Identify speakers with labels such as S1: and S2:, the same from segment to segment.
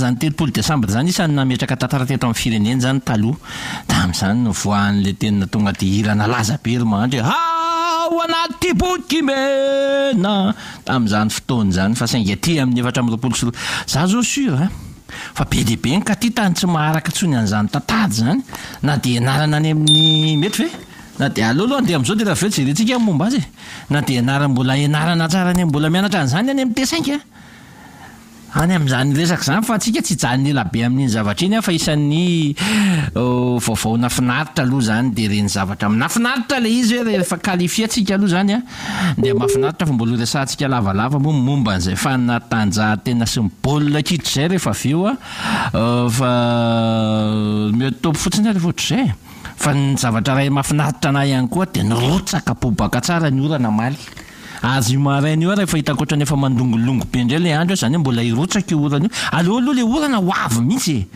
S1: zany 30 desambra zany isan'ny nametraka tantara teto amin'ny firenena zany taloha. Tamin'izany nivoahan'ilay teny tonga dia hira nalaza be ry mahantra hoe Ao anaty boky mena tamin'izany fotoana izany fa saingy aty amin'ny 2024 za zao sûr a fa be dia be ny katita no tsy maharaka intsony an'izany tantara izany na dia ianarana any amin'ny mety ve? Na dia aleo aloha handeha amin'izao dia raha avy eo jerentsika ny momba azy e! Na dia ianarana mbola ianarana tsara any mbola mianatra an'izany any amin'ny T5 a! Any amin'izany resaka izany fa tsika tsy hijanona ela be amin'iny zavatra iny fa isan'ny vaovao nafinaritra aloha izany dia ireny zavatra nafinaritra ilay izy hoe rehefa qualifié tsika aloha izany a dia mahafinaritra fa mbola ho resahantsika lavalava moa momba an'izay fanatanjahantena sy ny baolina kitra izay rehefa avy eo a fa mihoatopy fotsiny ary rehefa ohatr'izay e. Fa ny zavatra iray mahafinaritra anah ihany koa dia nirotsaka bobaka tsara ny orana omaly. Aza io maraina io ary efa hitako ohatran'ny efa mandongolongo be indray ilay andro izany hoe mbola hirotsaka io orana io. Aleo aloha ilay orana ho avy mihitsy e!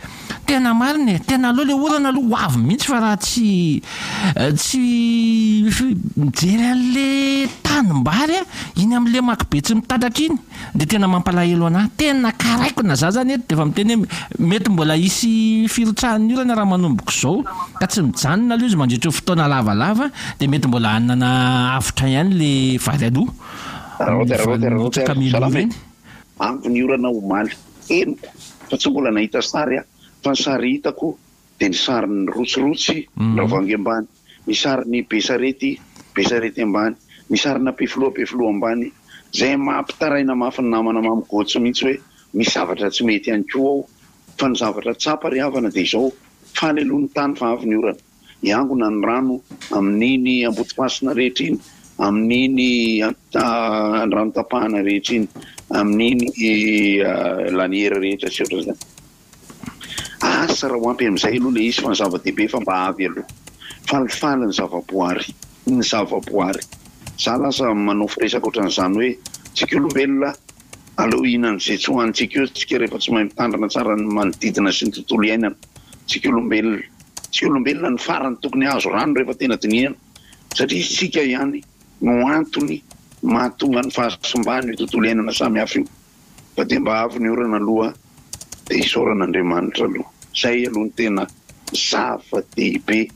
S1: Tena marina e! Tena aleo ilay orana aloha ho avy mihitsy fa raha tsy tsy mijery an'ilay tanimbary aho iny amin'ilay lemaka be tsy mitatatra iny dia tena mampalahelo an'ahy. Tena karaikona za zany eto dia efa miteny hoe mety mbola hisy firotsahan'ny orana raha manomboka izao ka tsy mijanona aloha izy mandritra ny fotoana lavalava dia mety mbola hanana avotra ihany le vary aloha
S2: Raote, raote, raote,
S1: mirotsaka mialoha
S2: salama e.
S1: ireny.
S2: Avy ny orana omaly. Henoko fa tsy mbola nahita sary aho fa ny sary hitako dia ny sarin'ny rotsirotsy Ravoahangy ambany, ny sarin'ny Besarety Besarety ambany, ny sarina Ampefiloha Ampefiloha ambany, izay mampitaraina mafy ny namana Mamy Gôtsy mihitsy hoe misy zavatra tsy mety ihany koa ao fa ny zavatra tsapa ry havana dia izao, faly aloha ny tany fa avy ny orana, hiangona ny rano amin'iny Ambodifasina rehetra iny, amin'iny Andranotapahana rehetra iny, amin'iny Laniera rehetra sy ohatran'izany. Asa raha ho ampy amin'izay aloha ilay izy fa ny zava-dehibe efa mba avy aloha. Falifaly ny zava-boary. Ny zava-boary. Za lasa manao firesaka ohatran'izany hoe tsika olombelona aleo hihinana izay tsy hohanintsika eo tsika rehefa tsy mahay mitandrina tsara ny manodidina sy ny tontolo iainana. Tsika olombelona. Tsika olombelona no farany tokony hahazo rano rehefa tena dinihana satria isika ihany no antony mahatonga ny fahasimban'io tontolo iainana samihafa io. Fa dia mba avy ny orana aloha dia isaorana Andriamanitra aloha. Zay aloha no tena zava-dehibe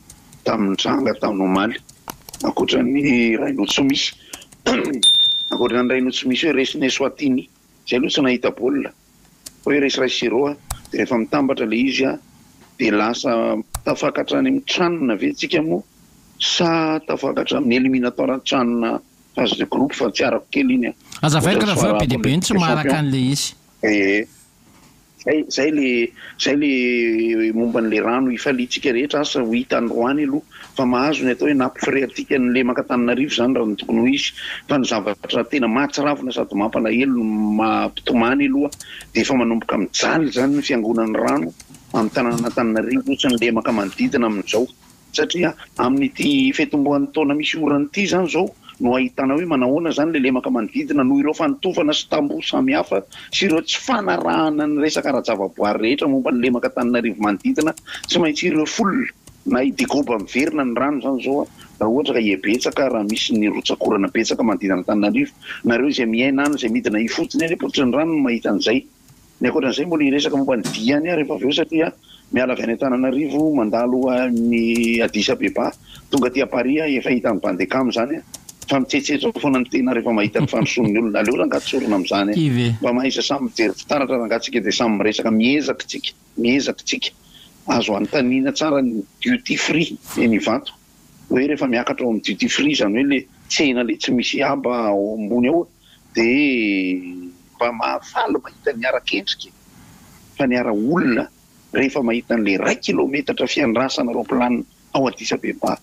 S2: tamin'ny tranga tamin'ny omaly. Ankoatra ny Rainotsomisy ankoatra ny Rainotsomisy hoe resin'i Eswatini. Zay aloha tsy nahita baolina. Fa hoe resy Raisiro dia rehefa mitambatra ilay izy dia lasa tafakatra any amin'ny CHAN ve tsika moa sa tafakatra amin'ny éliminatoire CHAN Phase de groupe fa tsy arako kely iny an.
S1: Azavaiko
S2: Ohatran'ny
S1: raha vao be
S2: soirée
S1: dia be ny tsy
S2: des
S1: maharaka
S2: champions.
S1: an'ilay izy.
S2: Ee. Zay zay le zay le momba an'le rano ifaliantsika rehetra asa ho hita androany aloha fa mahazo ny atao hoe nappe phréatique ny lemaka Antananarivo izany raha ny tokony ho izy fa ny zavatra tena mahatsiravina sady mampalahelo no mampitomany aloha dia efa manomboka mijaly izany ny fiangonan'ny rano amin'ny tanànan'Antananarivo sy ny lemaka manodidina amin'izao. Satria amin'ity fetombohan'ny taona misy orana ity izany izao no ahitana hoe manahoana izany ilay lemaka manodidina noho ireo fanotofana sy tamboho samihafa sy ireo tsy fanarahana ny resaka ara-javaboary rehetra momba ny lemaka Antananarivo manodidina. Tsy maintsy ireo foule na hidigoba miverina ny rano izany izao raha ohatra ka hihabetsaka raha misy ny rotsak'orana betsaka manodidina an'Antananarivo. Nareo izay miaina any izay midina ifotony any am-pototry ny rano no mahita an'izay. Ny ankoatran'izay mbola hiresaka momba ny dia ihany aho rehefa avy eo satria miala avy any Antananarivo mandalo any Addis Abeba tonga aty Paris aho efa hitan'ny Bandecam izany fa mitsetsetra foana ny tena rehefa mahita ny fandrosoan'ny olona. Aleo rangaha tsorina amin'izany
S1: Kivy e.
S2: Mba mahaiza samy mijery fitaratra rangaha tsika dia samy miresaka miezaka tsika miezaka tsika. Azo anontaniana tsara ny duty free eny Ivato hoe rehefa miakatra ao amin'ny duty free izany hoe le tsena le tsy misy haba ao ambony ao Dia mba mahafaly mahita ny ara-kendrika e! Fa ny ara-olona rehefa mahita an'ilay iray kilaometatra fiandrasana roaplanina ao Addis Abeba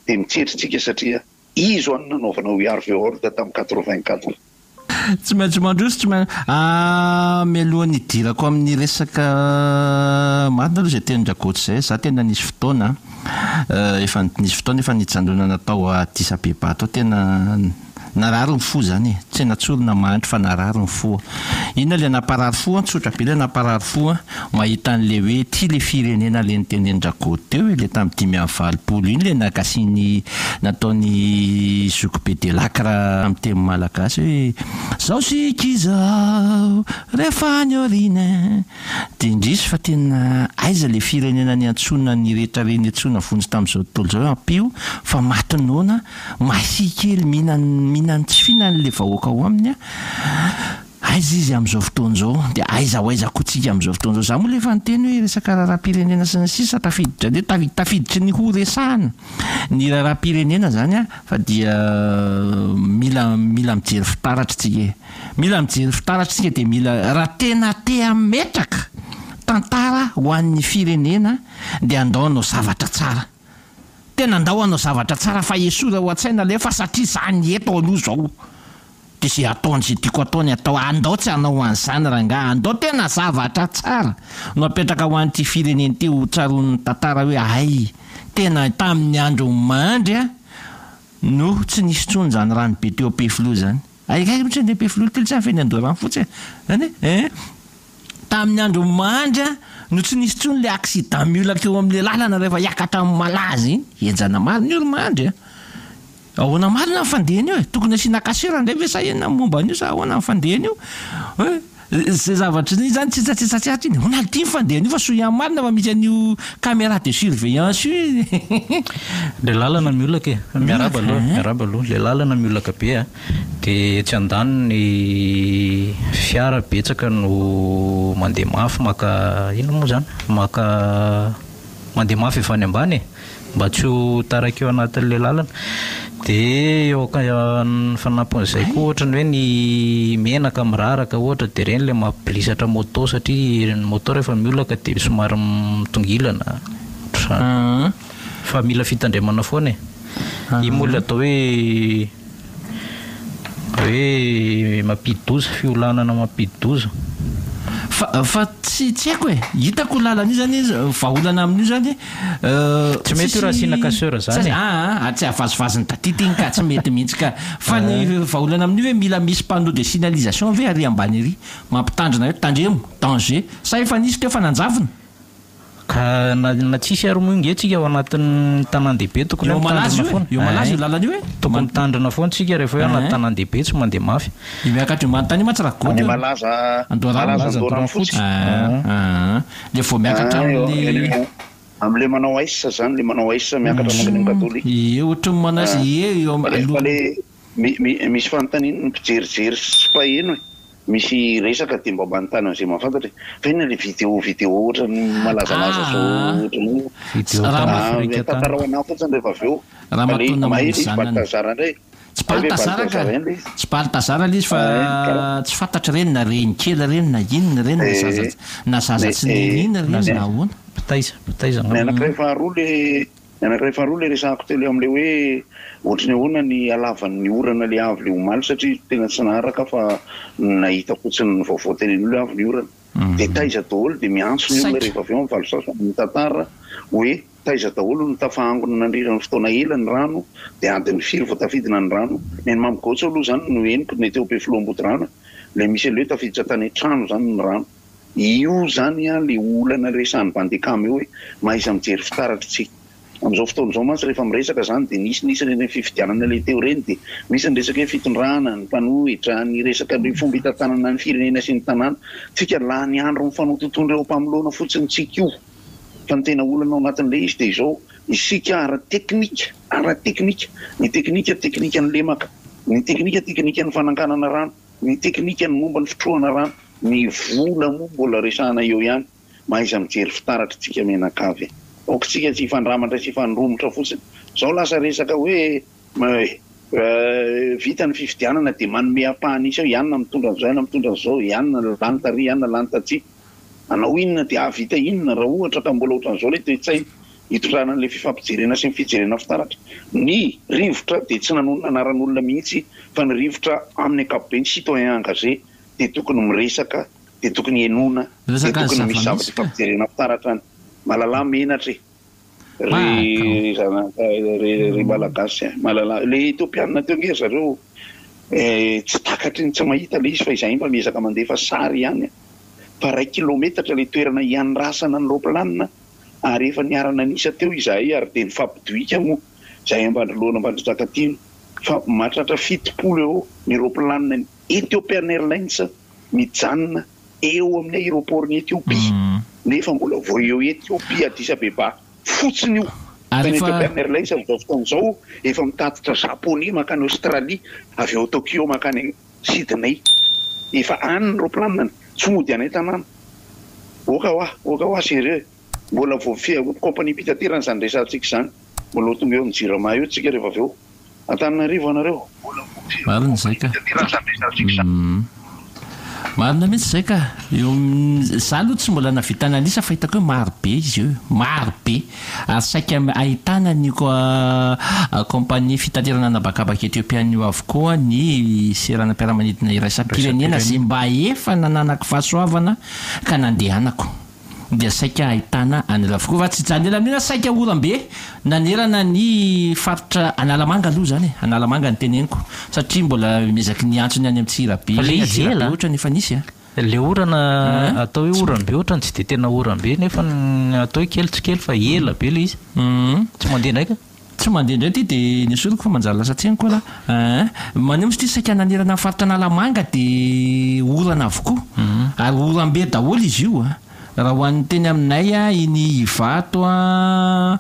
S2: dia mitsetrintsika satria izo any nanaovana We are the world tamin'ny 84.
S1: Tsy maintsy mandroso, tsy maintsy. Ah, mialohan'ny hidirako amin'ny resaka marina aloha izay tenin-dRakoto izay, za tena nisy fotoana, efa nisy fotoana efa nijanonana tao Addis Abeba tao tena. Narary ny fo zany e! Tsy natsorina mahantra fa narary ny fo. Inona le namparary fo an? Tsotra be le namparary fo an! Mahita an'le hoe ty le firenena le notenenin-dRakoto teo e, le tamin'ny 85 iny le nagasian'i nataon'i zokibe Delacre amin'ny teny malagasy hoe zao sika izao rehefa any aoriana e! Dia indrisy fa tena aiza le firenena niantsoana ny rehetra re niantsoana vonjy tamin'izao tontolo izao hoe ampio fa maty noana Mahia kely mihinan mihinan tsy fihinany le vahoaka ao aminy a! Aiza izy amin'izao fotoana izao? Dia aiza ho aiza koa tsika amin'izao fotoana izao? Za moa le efa niteny hoe resaka raharaham-pirenena sy ny sisa tafiditra dia tafi tafiditry ny ho resahana ny raharaham-pirenena zany a! Fa dia mila mila mijery fitaratra tsika e! Mila mijery fitaratra tsika dia mila raha tena te hametraka tantara ho an'ny firenena dia andao hanao zavatra tsara. Tena ndao hanao zavatra tsara fa esory ao an-tsaina le fa satria za ny eto aloha zao de ze ataony ze tiako ataony atao andao tsy hanao an'izany rangaha andao tena zavatra tsara no apetraka ho an'ity firenena ity ho tsaroan'ny tantara hoe hay tena tamin'ny andron'i Mandry a no tsy nisy intsony zany rano be teo Ampefiloha zany hay kay mihitsy ny Ampefiloha telo tsy any fa eny Andoharanofotsy e zany e Tamin'ny andro mandry no tsy nisy intsony ilay accident miolaka eo amin'ilay lalana rehefa hiakatra amin'ny malaza iny. Henjana marina io ry mandry a! Ahoana marina ny fandehany io e? Tokony asiana cassure indray ve sa inona ny momba an'io sa ahoana ny fandehany io? Hoe izay zavatra izay zany tsitsatsitsa tsy ato iny. Ahoana ity ny fandehany io fa soa ihany marina fa misy an'io caméra de surveillance io e!
S3: Ilay lalana miolaka e! Miarahaba aloha, miarahaba aloha. Ilay lalana miolaka be a! Dia etsy andaniny fiara betsaka no mandeha mafy maka inona moa izany? Maka mandeha mafy avy any ambany e! Mba tsy ho taraiky eo anatin'ilay lalana. Dia eo fanampin'izay koa ohatra ny hoe ny menaka miraraka ohatra dia ireny ilay mampibilisatra moto satria ny moto rehefa miolaka dia somary mitongilana ohatr'izany. Fa mila fitandremana foana e! Iny moa ilay atao hoe. Hoe mampidi-doza, fiolanana mampidi-doza.
S1: Fa fa tsy tsy haiko e! Hitako io lalana io zany, vahaolana amin'io zany
S3: Tsy mety io raha asiana casseur zany e!
S1: Aa tsy avazivazin'i Tatity iny ka, tsy mety mihitsy ka. Fa ny vahaolana amin'io hoe mila misy panneau de signalisation ve ary ambany ery mampitandrina hoe tandremo, danger. Sa efa nisy teo fa nanjavona?
S3: Ka na na tsisy ary moa nge tsika ao anatin'ny tanàn-dehibe tokony
S1: Eo
S3: hoe
S1: Malaza
S3: mitandrina
S1: io e,
S3: foana.
S1: eo Malaza
S3: Ein.
S1: io lalana io e.
S3: Tokony mitandrina foana tsika rehefa hoe anaty tanàn-dehibe tsy mandeha mafy.
S1: Io miakatra io manontany io mantsy raha
S2: Any
S1: goty io.
S2: Malaza,
S1: Andoharano.
S2: Malaza
S3: Malaza
S2: Andoharanofotsy.
S3: Andoharanofotsy.
S1: Aa aa. Le vao miakatra
S2: Ah, eo
S1: amin'ny.
S2: eo amin'le manao S zany, le manao S miakatra mankany amin'ny katolika.
S1: Ie, ohatry ny manao S,
S2: Ah.
S1: ie eo
S2: Fa le,
S1: aloha.
S2: fa le mi, mi, misy fanontaniana ny mpijerijery sy mpaheno e. Misy resaka dia mba manontany an'izay mahafantatra e! Fa inona ilay vidéo vidéo ohatran'ny malazalaza zao ohatran'ny io?
S3: Vidéo tany Afrika tany.
S2: Tantarao anah fotsiny rehefa avy eo.
S1: Ramatoa
S2: Fa
S1: namono
S2: ilay izy
S1: zanany.
S2: Balthazar indray.
S1: Tsy
S2: Hay ve
S1: Balthazar ka!
S2: Balthazar ihany ilay izy?
S1: Tsy Balthazar ilay izy fa tsy fantatro ireny na reny kely ireny na inona ireny na zaza na zaza tsy nirina ireny na ahoana.
S3: Mpitaiza, mpitaiza
S2: Ny
S3: angamba.
S2: anankiray faharoa ilay Ny anankiray faharoa ilay resahako teo ilay amin'ilay hoe ohatry ny ahoana ny halavan'ny orana ilay avy ilay omaly satria tena tsy naharaka fa nahita fotsiny ny vaovao teny an'io ilay avy ny orana. Dia taiza daholo dia miantso ny olona rehefa avy eo amin'ny valo mitantara hoe taiza daholo no tafahangona nandritra ny fotoana ela ny rano dia adiny firy vao tafidina ny rano. Ny an'i Mamy Gôtso aloha izany no henoko ny teo Ampefiloha Ambodirano ilay misy an'ilay hoe tafiditra tany an-trano izany ny rano. Io zany an le olana resahan'i Bandicam io hoe mahaiza mijery fitaratra tsika. Amin'izao fotoana izao mantsy rehefa miresaka zany dia nisy nisy ireny fifidianana le teo ireny dia misy ny resaka hoe fitondrana, ny mpanohitra, ny resaka ny fomba hitantanana ny firenena sy ny tanàna. Tsika lany andro mifanotontondro eo am-pamoloana fotsiny tsika io. Fa ny tena olana ao anatin'ilay izy dia izao, isika ara-teknika, ara-teknika, ny teknika teknikan'ny lemaka, ny teknika teknikan'ny fananganana rano, Ny teknika ny momba ny fitrohana rano, ny vola moa mbola resahana eo ihany, mahaiza mijery fitaratra tsika mianakavy e! Aoka tsika tsy hifandramatra sy hifandromotra fotsiny, zao lasa resaka hoe vita ny fifidianana dia manome ampahany isa eo, ianona mitondra an'izao, ianona mitondra an'izao, ianona lany tary, ianona lany tatsy. Hanao inona dia hahavita inona raha ohatra ka mbola ohatran'izao ilay toe-tsaina hitondrana an'ilay fifampijerena sy ny fijerena fitaratra. Ny rivotra dia tsy nanonona anaran'olona mihitsy fa ny rivotra amin'ny ankapobeny citoyen engagé dia tokony miresaka dia tokony henoina dia
S1: Resaka
S2: tokony misy
S1: zava-misy
S2: zavatra
S1: ka.
S2: ifampijerena fitaratra any. Malalà menatra e! Ry zanaka ry ry malagasy a! Malalà, ilay Etiopianina teo ange ry zareo. Eh, tsy takatry ny tsy mahita ilay izy fa izahay mba miezaka mandefa sary ihany fa iray kilaometatra ilay toerana hiandrasana ny roaplanina ary efa niara-nanisa teo izahay ary dia nifampidohika moa izahay Ambandrilohana Ambandrinjakatiana fa mahatratra 70 eo ny roaplanina ny Ethiopian Airlines mijanona eo amin'ny aéroport-n'i Ethiopie nefa mbola vao eo Ethiopie Addis Abeba fotsiny io. Fa ny Ethiopian Airlines amin'izao fotoana izao efa mitatitra Japonais mankany Australie, avy ao Tokyo mankany Sydney. Efa any ny roapilaniny, tsy mody any an-tanàna. Oka hoa, oka hoa sérieux. Mbola vao compagnie-pitaterana izany resahantsika izany. Mbola ho tonga eo amin'ny Jirama eo tsika rehefa avy eo. Antananarivo anareo.
S1: Marina izay ka. Marina mihitsy izay ka. Eo amin'ny, za aloha tsy mbola nahavita nanisa fa hitako hoe maro be izy io e. Maro be. Ary saika ahitana an'io compagnie fitaterana an'habakabaka Ethiopian io avokoa ny seranam-piaramanidina iraisam-pirenena izay mba efa nananako fahasoavana ka nandehanako. dia saika ahitana an'ireo avokoa fa tsy hijanona ela amin'io na saika oram-be nanerana ny faritra Analamanga aloha izany e, Analamanga no teneniko satria mbola miezaky ny hiantso ny any Antsirabe,
S3: Fa le izy
S1: Antsirabe
S3: ela an!
S1: ohatrany efa nisy an!
S3: Le orana atao hoe oram-be ohatrany tsy dia tena oram-be nefa ny atao hoe kely tsy kely fa ela be le izy, tsy mandeha indray ka.
S1: Tsy mandeha indray ity dia nesoriko fa manjary lasa tsena koa lah eeh. Maneho mihitsy ity saika nanerana ny faritra Analamanga dia orana avokoa ary oram-be daholo izy io a. Raha ho an'ny teny aminay a, iny Ivato a,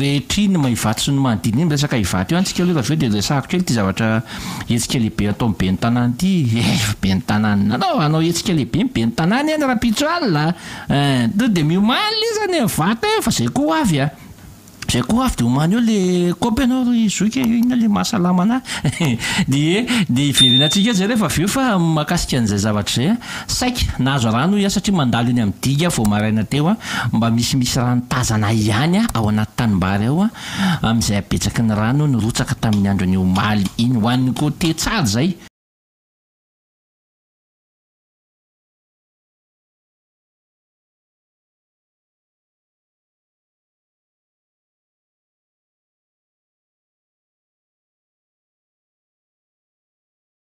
S1: rehetra iny ma Ivato sy ny manodidina iny, miresaka Ivato eo ihany tsika aloha raha avy eo dia resahako kely ity zavatra hetsika lehibe ataon'ny ben'ny tanàna ity, eh ben'ny tanàna, anao hanao hetsika lehibe ny ben'ny tanàna eny rahampitso alina a. Eh, to dia miomany le izy any vato e, fa zay koa ho avy a. Zay koa ho avy dia omany eo le kaopy ianao ry zoky e, inona le mahasalama anah. Dia dia hiverenantsika eo zay rehefa avy eo fa mahakasika an'izay zavatra izay a, saika nahazo rano hoy aho satria mandalo eny amin'ny digue aho vao maraina teo a, mba misimisy rano tazana ihany ao anaty tanimbary ao a, amin'izay habetsaky ny rano nirotsaka tamin'ny andron'ny omaly iny. Ho an'ny côté tsara izay.